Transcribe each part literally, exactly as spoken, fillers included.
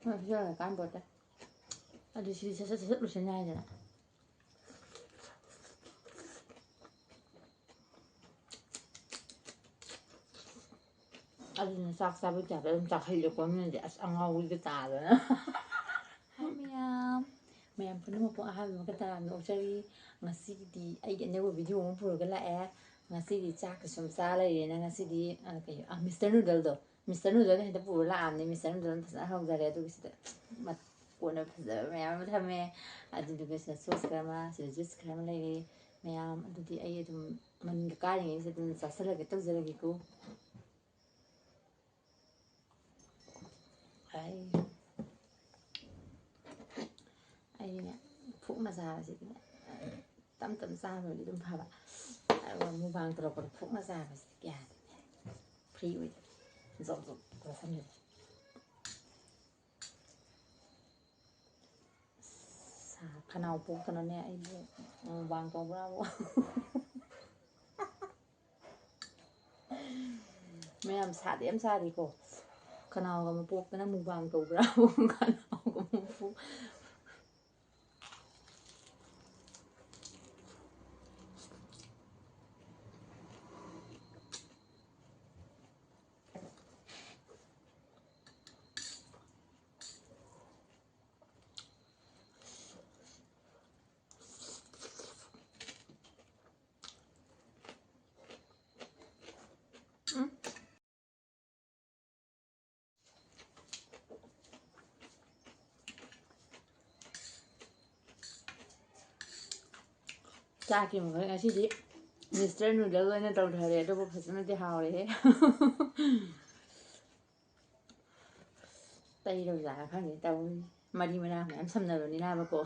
ꯍꯣꯏ, ꯄꯤꯖꯔꯒ ꯀꯥꯟꯄꯣꯠꯇꯦ꯫ ꯑꯗꯨ ꯁꯤꯗꯤ ꯁꯠ ꯁꯠ ꯁꯠ ꯁꯠ ꯂꯣꯏꯁꯤꯟ ꯌꯥꯏꯗꯅ꯫ ꯑꯗꯨꯅ ꯆꯥꯛ ꯆꯥꯕꯩ ꯇꯥꯏꯞꯇ ꯑꯗꯨꯝ ꯆꯥꯛꯍꯜꯂꯦꯀꯣ ꯃꯤꯅꯗꯤ꯫ ꯑꯁ, ꯑꯉꯥꯎꯕꯤꯒ ꯇꯥꯗꯅ꯫ ꯍꯥꯏ ꯃꯌꯥꯝ, ꯃꯌꯥꯝ ꯄꯨꯝꯅꯃꯛꯄꯨ ꯑꯍꯥꯟꯕ ꯃꯈꯥ ꯇꯥꯅ ꯑꯣꯛꯆꯔꯤ꯫ ꯉꯁꯤꯒꯤꯗꯤ ꯑꯩꯒꯤ ꯑꯅꯧꯕ video ꯑꯃ ꯄꯨꯔꯒ ꯂꯥꯛꯑꯦ꯫ ꯉꯁꯤꯗꯤ ꯆꯥꯛꯀ ꯁꯨꯝ ꯆꯥ ꯂꯩꯔꯦꯅ ꯉꯁꯤꯗꯤ, ꯑ, ꯀꯩ, ꯑ, Mister Noodle ꯗꯣ, Mister Noodle ꯅ ꯍꯦꯛꯇ ꯄꯨꯔ ꯂꯥꯛꯑꯕꯅꯦ꯫ Mister Noodle ꯅ ꯐꯖꯅ ꯍꯧꯖꯔꯦ꯫ ꯑꯗꯨꯒ ꯁꯤꯗ ꯃ-, ꯀꯣꯟꯅ ꯐꯖꯕ ꯃꯌꯥꯝ ꯑꯃ ꯊꯝꯃꯦ꯫ ꯑꯗꯨꯗꯨꯒ ꯁꯤꯗ sauce ꯈꯔ ꯑꯃ, ꯁꯤꯗ juice ꯈꯔ ꯑꯃ ꯂꯩꯔꯦ꯫ ꯃꯌꯥꯝ ꯑꯗꯨꯗꯤ ꯑꯩ ꯑꯗꯨꯝ ꯃꯅꯤꯡꯗ ꯀꯥꯔꯤꯉꯩꯁꯤꯗ ꯑꯗꯨꯝ ꯆꯥꯁꯤꯜꯂꯒꯦ ꯇꯧꯖꯔꯒꯦꯀꯣ꯫ ꯑꯩ, ꯑꯩꯅꯦ, ꯐꯨꯛꯅ ꯆꯥꯕꯁꯤꯗꯤꯅꯦ, ꯇꯞ ꯇꯞ ꯆꯥꯕꯕꯨꯗꯤ ꯑꯗꯨꯝ ꯐꯕ, ꯑꯗꯨꯒ mukbang ꯇꯧꯔꯛꯄꯗ ꯐꯨꯛꯅ ꯆꯥꯕꯁꯤꯗꯤ ꯀꯌꯥꯗꯅꯦ free ꯑꯣꯏꯗꯦ꯫ ꯖꯣꯞ ꯖꯣꯞ ꯆꯥꯁꯤꯟꯕꯁꯦ꯫ ꯁꯥ-, ꯈꯅꯥꯎ ꯄꯣꯛꯇꯅꯅꯦ ꯑꯩꯕꯨ mukbang ꯇꯧꯕ꯭ꯔꯥꯕꯨ꯫ ꯃꯌꯥꯝ ꯁꯥꯗꯤ ꯌꯥꯝ ꯁꯥꯔꯤꯀꯣ꯫ ꯈꯅꯥꯎꯒ ꯃꯄꯣꯛꯇꯅ mukbang ꯇꯧꯕ꯭ꯔꯥꯕꯨ꯫ ꯈꯅꯥꯎꯒ ꯃꯄꯣꯛ-, ꯎꯝ꯫ ꯆꯥꯛꯀꯤ ꯃꯍꯨꯠ ꯉꯁꯤꯗꯤ Mister Noodle ꯑꯣꯏꯅ ꯇꯧꯊꯔꯦ, ꯑꯗꯨꯕꯨ ꯐꯖꯅꯗꯤ ꯍꯥꯎꯔꯦꯍꯦ꯫ ꯇꯩꯔꯕꯖꯥꯠꯂ ꯈꯪꯗꯦ ꯇꯧꯔꯤꯁꯦ꯫ ꯃꯔꯤ ꯃꯔꯥꯡ ꯃꯌꯥꯝ ꯁꯝꯅꯕꯅꯤꯅꯕꯀꯣ꯫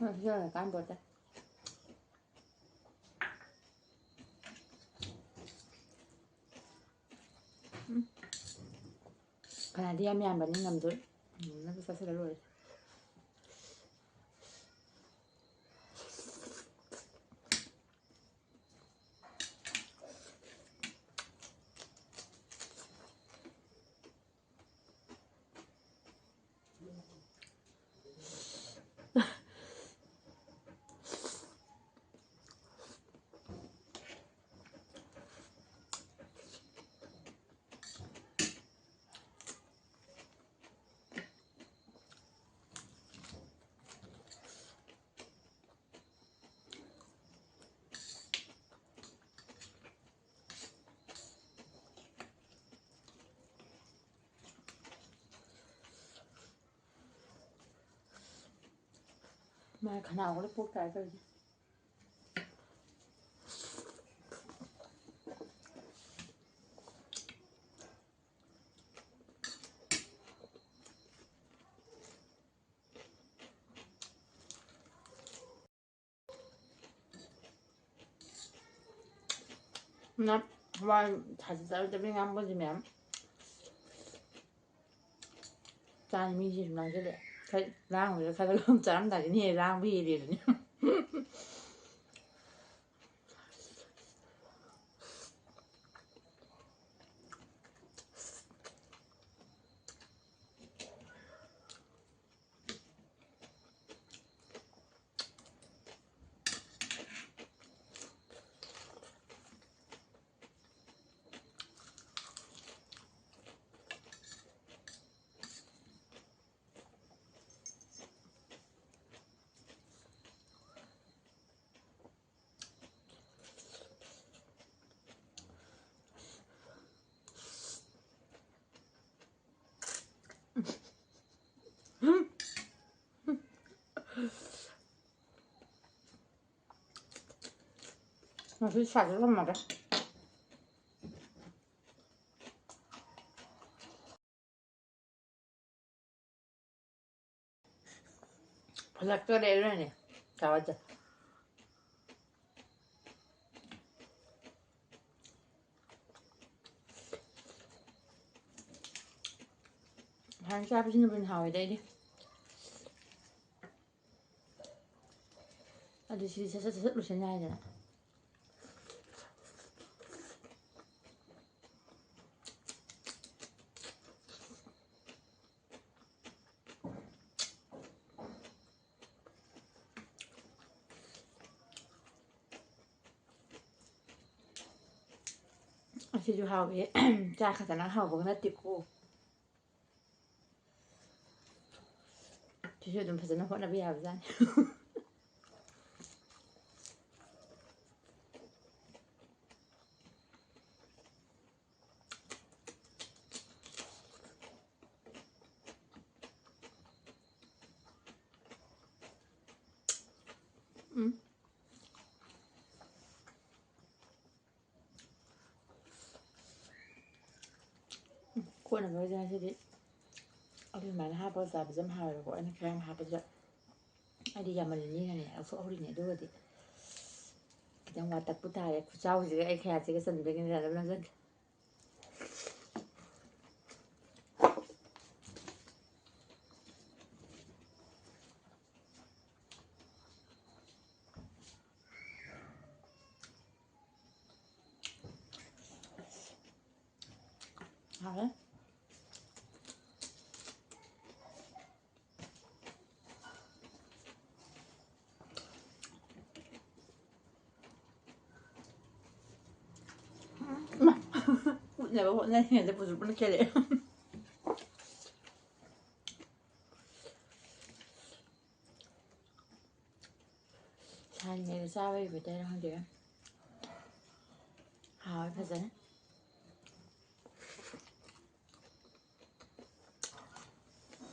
ꯎꯝ, ꯁꯤ ꯂꯣꯏꯔꯀꯥꯟ ꯕꯣꯠꯇ꯫ ꯈꯅꯥꯎꯗꯤ ꯌꯥꯝ ꯌꯥꯝꯕꯅꯤ ꯉꯝꯗꯣꯏ꯫ ꯉꯝꯅꯕ ꯆꯥꯁꯤꯜꯂ ꯂꯣꯏꯔꯦ꯫ ꯃꯥꯏ ꯈꯅꯥꯎꯒ ꯂꯣꯏ ꯄꯣꯛ ꯇꯥꯔꯦ ꯇꯧꯔꯤꯁꯦ꯫ ꯅ ꯍꯋꯥꯏ ꯊꯥꯖꯤꯜꯂꯒ ꯆꯕꯦꯠ ꯆꯕꯦꯠ ꯉꯥꯡꯕꯁꯦ ꯃꯌꯥꯝ ꯆꯥꯅꯤ꯫ ꯃꯤꯁꯦ ꯁꯨꯝ ꯂꯥꯡꯁꯤꯜꯂꯦ꯫ ꯈꯔ ꯂꯥꯡꯕꯗ ꯈꯔ ꯆꯥꯔꯝꯗꯥꯏꯗꯅ ꯍꯦꯟꯅ ꯂꯥꯡꯕ ꯍꯦꯜꯂꯦꯗꯨꯅꯤ꯫ ꯉꯁꯤ ꯁꯥꯏꯗ ꯊꯝꯃꯒꯦ꯫ ꯐꯨꯜꯂꯛꯇꯣꯔꯦ ꯑꯗꯨꯅꯅꯦ꯫ ꯆꯥꯎ ꯍꯥꯏꯁꯦ꯫ ꯁꯨꯃꯥꯏꯅ ꯆꯥꯕꯁꯤꯅꯕꯨ ꯍꯦꯟꯅ ꯍꯥꯎꯋꯦꯗ ꯑꯩꯗꯤ꯫ ꯑꯗꯨ ꯁꯤꯗꯤ ꯁꯠ ꯁꯠ ꯁꯠ ꯁꯠ ꯂꯣꯏꯁꯟ ꯌꯥꯏꯗꯅ꯫ ꯑꯁꯤꯁꯨ ꯍꯥꯎꯋꯦ꯫ ꯆꯥꯛ ꯈꯛꯇꯅ ꯍꯥꯎꯕꯒ ꯅꯠꯇꯦꯀꯣ꯫ ꯁꯤꯁꯨ ꯑꯗꯨꯝ ꯐꯖꯅ ꯍꯣꯠꯅꯕ ꯌꯥꯕꯖꯥꯠꯅꯤ꯫ ꯎꯝ꯫ ꯎꯝ, ꯀꯣꯠꯅꯕꯁꯦ ꯉꯁꯤꯗꯤ ꯑꯗꯨꯃꯥꯏꯅ ꯍꯥꯞꯄꯒ ꯆꯥꯕꯁꯦ ꯌꯥꯝ ꯍꯥꯎꯋꯦꯕꯀꯣ꯫ ꯑꯩꯅ ꯈꯔ ꯌꯥꯝ ꯍꯥꯞꯄꯁꯤꯗ ꯑꯩꯗꯤ ꯌꯥꯝꯃꯜꯂꯅꯤꯅꯅꯦ ꯂꯧꯊꯣꯛꯍꯧꯔꯤꯅꯦ꯫ ꯑꯗꯨꯒꯗꯤ ꯈꯤꯇꯪ ꯋꯥꯇꯛꯄꯨ ꯇꯥꯔꯦ꯫ ꯈꯨꯆꯥꯎꯁꯤꯒ ꯑꯩ ꯈꯌꯥꯁꯤꯒ ꯆꯟꯕ꯭ꯔꯥ ꯌꯦꯡꯒꯦ꯫ ꯍꯥꯎꯔꯦ꯫ ꯏꯃꯥ! ꯎꯠꯅꯕ ꯍꯣꯠꯅꯔꯤꯉꯩꯗ ꯄꯨꯁꯨ ꯄꯨꯟꯅ ꯀꯦꯜꯂꯛꯑꯦ꯫ ꯁꯥꯔꯤꯉꯩꯗ ꯆꯥꯕꯒꯤ ꯕꯦꯇꯔ ꯈꯪꯗꯦ꯫ ꯍꯥꯎꯋꯦ ꯐꯖꯅ꯫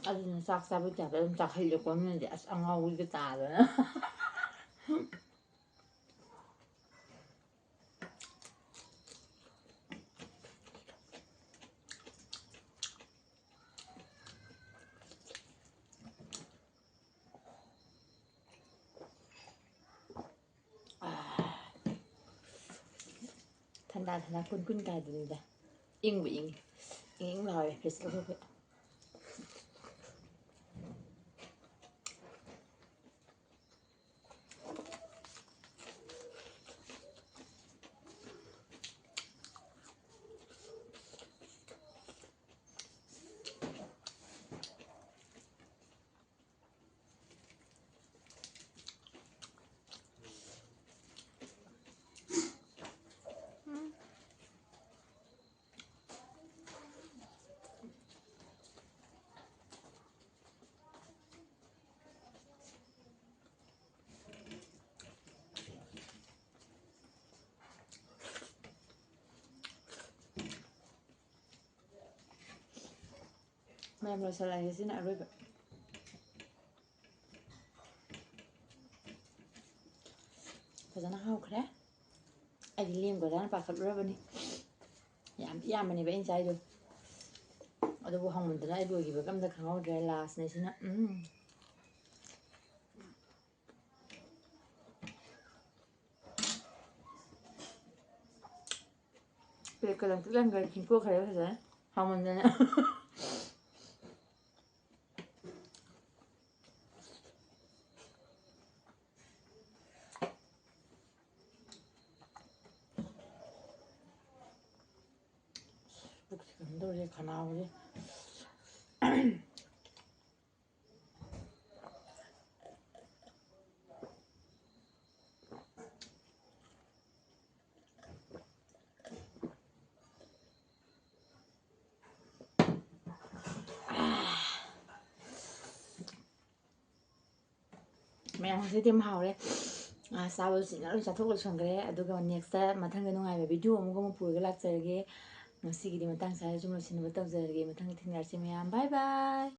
ꯑꯗꯨꯅ ꯆꯥꯛ ꯆꯥꯕꯩ ꯇꯥꯏꯞꯇ ꯑꯗꯨꯝ ꯆꯥꯛꯍꯜꯂꯦꯀꯣ ꯃꯤꯅꯗꯤ꯫ ꯑꯁ, ꯑꯉꯥꯎꯕꯤꯒ ꯇꯥꯗꯅ꯫ ꯊꯟꯗꯥ ꯊꯟꯗꯥ ꯀꯨꯟ ꯀꯨꯟ ꯀꯥꯏꯗꯨꯅꯤꯗ꯫ ꯏꯪꯕꯨ ꯏꯪꯉꯤ꯫ ꯏꯪ ꯏꯪ ꯂꯥꯎꯋꯦ ꯐ꯭ꯔꯤꯖ ꯂꯧꯊꯣꯛꯄ꯫ ꯃꯌꯥꯝ ꯂꯣꯏꯁꯤꯜꯂꯛꯑꯒꯦ, ꯁꯤꯅ ꯑꯔꯣꯏꯕ꯫ ꯐꯖꯅ ꯍꯥꯎꯈ꯭ꯔꯦ꯫ ꯑꯩꯗꯤ ꯂꯦꯝꯒꯗ꯭ꯔꯥꯅ ꯄꯥꯈꯠꯂꯨꯔꯕꯅꯤ꯫ ꯌꯥꯝ ꯌꯥꯝꯕꯅꯦꯕ ꯑꯩꯅ ꯆꯥꯏꯗꯣ꯫ ꯑꯗꯨꯕꯨ ꯍꯥꯎꯃꯟꯗꯅ ꯑꯩ ꯂꯣꯏꯈꯤꯕꯒ ꯑꯝꯇ ꯈꯪꯍꯧꯗ꯭ꯔꯦ꯫ ꯂꯥꯁꯅꯦ ꯁꯤꯅ꯫ ꯎꯝ꯫ ꯄ꯭ꯂꯦꯠꯀ ꯂꯪꯇ꯭ꯔꯤꯛ ꯂꯪꯈ꯭ꯔꯦ, ꯈꯤꯡꯇꯣꯛꯈ꯭ꯔꯦ ꯐꯖꯅ꯫ ꯍꯥꯎꯃꯟꯗꯅ꯫ ꯄꯨꯛꯁꯦ ꯀꯩꯅꯣꯝ ꯇꯧꯔꯦ, ꯈꯅꯥꯎꯁꯦ꯫ ꯃꯌꯥꯝ, ꯉꯁꯤꯗꯤ ꯌꯥꯝ ꯍꯥꯎꯔꯦ꯫ ꯑꯥ, ꯆꯥꯕꯁꯨ ꯆꯤꯛꯅ ꯂꯣꯏ ꯆꯥꯊꯣꯛ ꯂꯣꯏꯁꯟꯈ꯭ꯔꯦ꯫ ꯑꯗꯨꯒ next ꯃꯊꯪꯗ ꯅꯨꯡꯉꯥꯏꯕ video ꯑꯃꯨꯛ ꯑꯃꯨꯛ ꯄꯨꯔꯒ ꯂꯥꯛꯆꯔꯒꯦ꯫ ꯉꯁꯤꯒꯤꯗꯤ ꯃꯇꯥꯡ ꯆꯥꯔ ꯁꯨꯝ ꯂꯣꯏꯁꯤꯟꯅꯕ ꯇꯧꯖꯔꯒꯦ꯫ ꯃꯊꯪꯗ ꯊꯦꯡꯅꯔꯁꯤ ꯃꯌꯥꯝ꯫ Bye bye꯫